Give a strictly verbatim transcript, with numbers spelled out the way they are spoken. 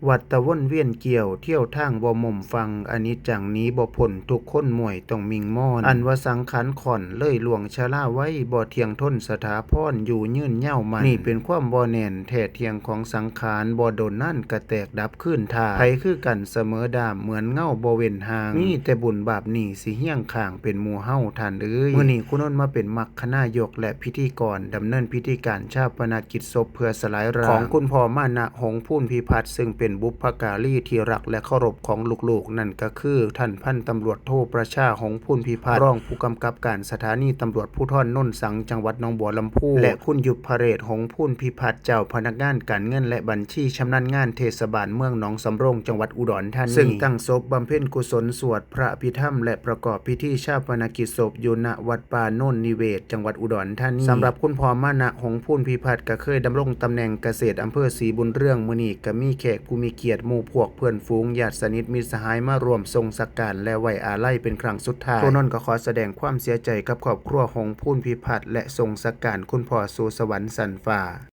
วัฏฏะวนเวียนเกี่ยว เที่ยวทางบ่หม่มฟัง อนิจจังหนีบ่พ้น ทุกคนม่วยต้องมิงมอน อันว่าสังขารค่อน เลยล่วงชราวัย บ่เที่ยงทนสถาพร อยู่ยืนยาวมั่น นี่เป็นความบ่แน่น แท้เที่ยงของสังขาร บ่โดนนานกะแตกดับคืนท่า ไผคือกันเสมอดาม เหมือนเงาบ่เว้นห่าง มีแต่บุญบาปนี่สิเฮียงข้าง เป็นหมู่เฮาท่านเอ้ย มื้อนี้ครูนนท์มาเป็นมัคคณายกและพิธีกร ดำเนินพิธีการชาปนกิจศพเพื่อสลายร่าง ของคุณพ่อมานะ หงส์พูนพิพัฒน์ ซึ่งเป็นบุพการีที่รักและเคารพของลูกๆ นั่นก็คือท่านพันตำรวจโทประชา หงส์พูนพิพัฒน์ รองผู้กำกับการสถานีตำรวจภูธรโนนสัง จังหวัดหนองบัวลำภู และคุณยุพเรศ หงส์พูนพิพัฒน์ เจ้าพนักงานการเงินและบัญชีชำนาญงานเทศบาลเมืองหนองสำโรง จังหวัดอุดรธานี ซึ่งตั้งศพบำเพ็ญกุศลสวดพระอภิธรรมและประกอบพิธีชาปนกิจศพอยู่ณวัดป่าโนนนิเวศ จังหวัดอุดรธานี สำหรับคุณพ่อมานะ หงส์พูนพิพัฒน์ ก็เคยดำรงตำแหน่งเกษตรอำเภอศรีบุญเรือง มื้อนี้ก็มีแขกผู้มีเกียรติ หมู่พวกเพื่อนฝูง ญาติสนิทมิตรสหายมาร่วมส่งสักการและไว้อาลัยเป็นครั้งสุดท้าย ครูนนท์ก็ขอแสดงความเสียใจกับครอบครัว หงส์พูนพิพัฒน์ และส่งสักการคุณพ่อสู่สวรรค์ชั้นฟ้า